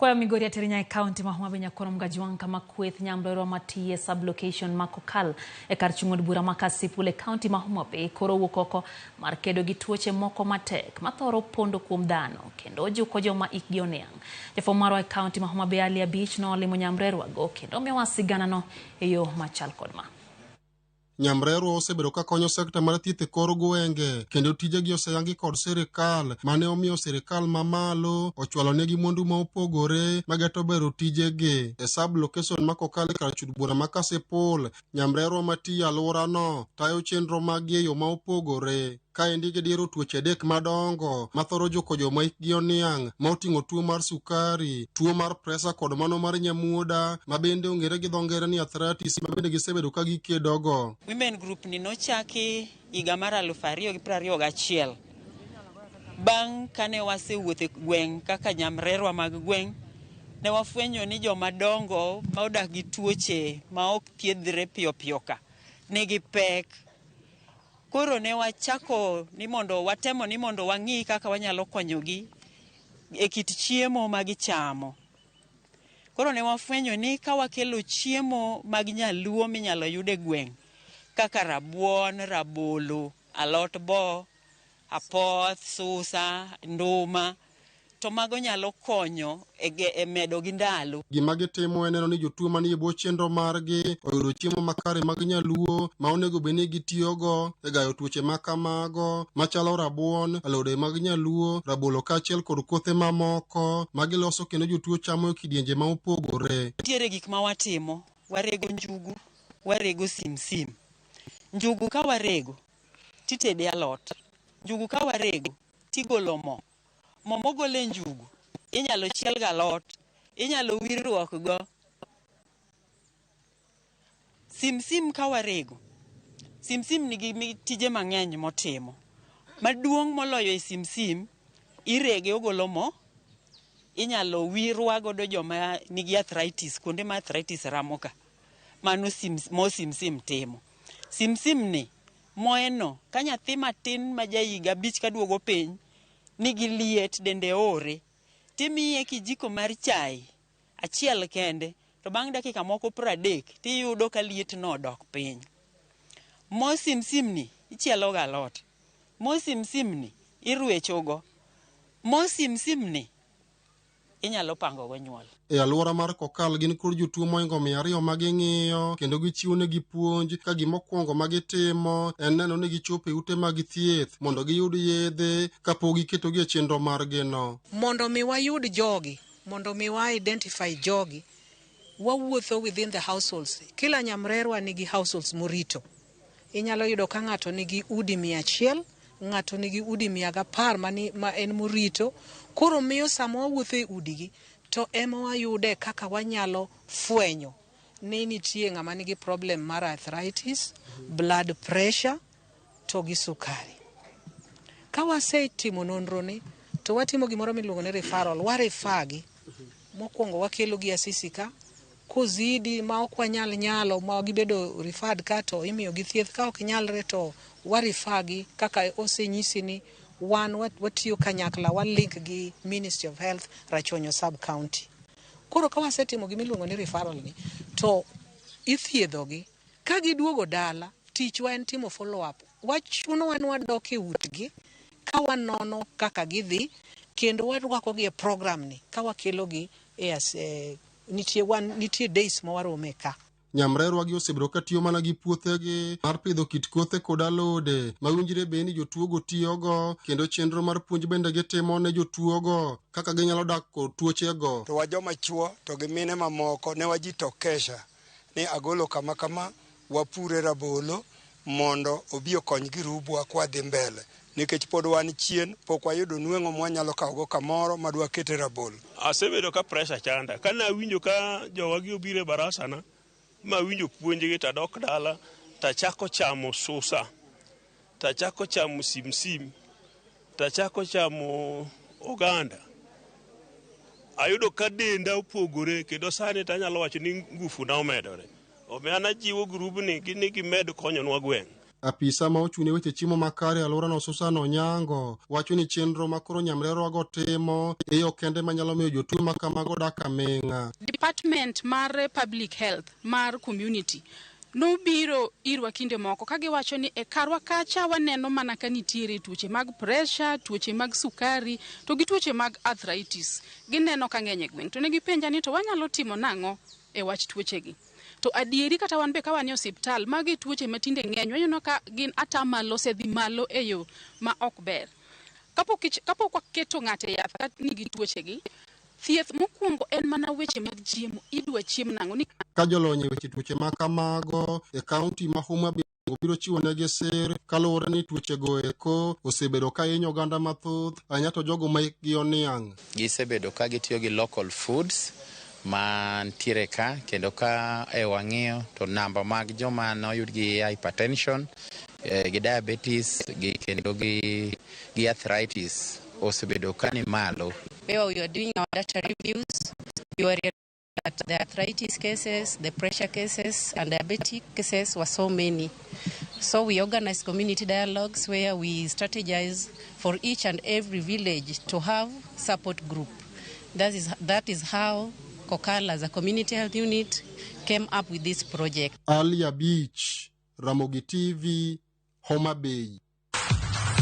Kwayo Migori Aterinya e kaunti ma Homa Bay Nyakorom Gajwang' kama kweth nyamrerwa matiye sub-location ma Kokal e kar chung' od bura ma Kasipul e kaunti ma Homa Bay koro owuok oko mar kedo gi tuoche moko matek mathoro pondo kuom dhano kendo juko joma ikgi oniang'. Jafwambo marwa e kaunti ma Homa Bay Ali Abich nolimo nyamrerwago kendo omiyowa siganano e yo machal kod ma. Nyamrerwa osebedo ka konyo sekta mar thieth e kor gwenge kendo tijegi oseyangi kod sirikal mane omiyo sirikal mamalo ochwalo negi mwandu ma opogore mageto bero tijegi. E sub location ma Kokal e kar chud bura ma Kasipul, nyamrerwa matiyo e alworano tayo chenro maggi e yo ma opogore. Kaendi gidiro tuoche adek madongo mathoro juko joma hikgi oniang' ma oting'o tuo mar sukari, tuo mar presa kod mano mar nyamuoda ma bende ong'ere gi dho ngere ni arthritis ma bende gisebedo ka gikedogo. Women Group ni nochaki higa mar 2021 bang' kane wasewuotho e gweng' kaka nyamrerwa mag gweng' ne wafwenyo ni joma dongo ma odak gi tuoche ma ok thiedhre piyo piyo ka nigi pek. Koro ne wachako ni mondo watemo ni mondo wang'i kaka wanyalo konyogi e kit chiemo ma gichamo. Koro ne wafwenyo ni ka wakelo chiemo mag nyaluo minyalo yud e gweng' kaka rabuon, rabolo, alot bo, apoth, susa, nduma, to mago nyalo konyo e medo gi ndalo. Gima gitimo en neno ni jotuo manie bwo chenro margi oyudo chiemo makare mag nyaluo ma onego bed ni gitiyogo e gayo tuoche ma kamago machalo rabuon, alode mag nyaluo, rabolo kaachiel kod kothe mamoko ma giloso kendo jotuo chamo e kidienje ma opogore. Nitiere gik ma watimo, warego njugu, warego simsim. Njugu ka warego titede alot, njugu ka warego tigolo mo. Mo mogol e njugu inyalo chiel gi alot, inyalo wirruok go. Simsim ka warego, simsim nigi tije mang'eny motimo. Maduong' moloyo e simsim, irege ogolo mo, inyalo wirwa godo joma nigi arthritis, kuonde ma arthritis ramo ka. Mano mo simsim timo. Simsim ni, moeno, ka nyathi matin ma ja higa 5 kaduogo piny, nigi liet, dende ore, timiye kijiko mar chai achiel kende, to bang' dakika moko 30 tiyudo ka liet no odok piny. Mo simsim ni ichielo ga alot, mo simsim ni irwecho go, mo simsim ni inyalo pango go nyuol. E alwora mar Kokal gin kod jotuo mohingo 200 ma ging'iyo kendo gichiwo negi puonj ka gimokwongo ma gitimo en neno ni gichopo e ute mag thieth mondo giyud yedhe kapok giketogi e chenro margi no. Mondo mi wayud jogi, mondo mi wa identify jogi, wawuotho within the households. Kila nyamrerwa nigi households morito. Inyalo yudo ka ng'ato nigi udi 100, ng'ato nigi udi 110 ma en morito. Koro miyo sama wawuotho e udigi, to ema wayude kaka wanyalo fwenyo ni nitie ng'ama nigi problem mar arthritis, blood pressure to gi sukari. Ka wasetimo nonro ni, to watimo gimoro miluongo ni referral, wa refer gi. Mokwongo wakelo gi Asisi ka, kozidi ma ok wanyal nyalo ma gibedo referred ka to imiyo gi thieth, ka ok nyalre to wa refer gi kaka osenyisi ni wan watiyo kanyakla, wa link gi Ministry of Health Rachuonyo sub county. Koro ka wasetimo gima iluongo ni referral ni, to ithiedho gi. Ka giduogo dala, tichwa en timo follow up. Wachunowa ni wadok e utgi ka wanono kaka gidhi kendo warwako gi e program ni ka wakelo gi e nitie wan nitie days ma warome ka. Nyamrerwa gi osebedo ka tiyo mana gi puothegi mar pidho kit kothe kod alode ma winjre bende ni jotuogo tiyogo kendo chenro mar puonj bende gitimo ne jotuogo kaka ginyalo dak kod tuochego. To wa joma chuo to gi mine mamoko ne wajitokesha ni agolo kama kama wapure rabolo mondo obi okony girubwa kwadhi mbele nikech pod wan chien pok wayudo nweng'o mwanyalo kawogo kamoro madwakete rabolo. Asebedo ka pressure chanda kane awinjo ka jowagi obiro e barasa na ma awinjo puonjgi tadok dala tachako chamo susa tachako chamo simsim tachako chamo oganda ayudo ka denda opogore kendo sani tanyalo wacho ni ngufu na omedore omiyo an ajiwo grubni ni gimed konyonwa gweng'. Apisa ma ochung' ne weche chiemo makare e alworano Susan Onyango wacho ni chenro ma koro nyamrerwago timo e yo kende manyalo miyo jotuo ma kamago dak aming'a. Department mar Public Health mar community nobiro irwa kinde moko ka giwacho ni e karwa kacha waneno mana ka nitiere tuoche mag pressure, tuoche mag sukari to gi tuoche mag arthritis. Gineno ka ng'eny e gweng'. To ne gipenja ni to wanyalo timo nang'o e wach tuochegi. To adieri kata wan be ka wan e osiptal, magi tuoche matinde ng'eny, waneno ka gin atamalo osedhi malo e yo ma ok ber. Kapok waketo ng'ato e yath ka nigi tuochegi, thieth mokwongo en mana weche mag chiemo. Idwa chiem nang'o? Ni Ka jolony e weche tuoche ma kamago e kaunti ma Homa Bay biro chiwo negi sir kaluwore ni tuochego eko osebedo ka hinyo oganda mathoth ahinya to jogo ma hikgi oniang'. Gisebedo ka gitiyo gi local foods mantiere ka kendo ka e wang'iyo to namba mag joma noyud gi hypertension gi diabetes gi kendo gi arthritis osebedo ka ni malo. Where we were doing our data reviews, we were realizing that the arthritis cases, the pressure cases, and diabetic cases were so many. So we organized community dialogues where we strategize for each and every village to have support group. That is how Kokal as a community health unit came up with this project. Alia Beach, Ramogi TV, Homa Bay.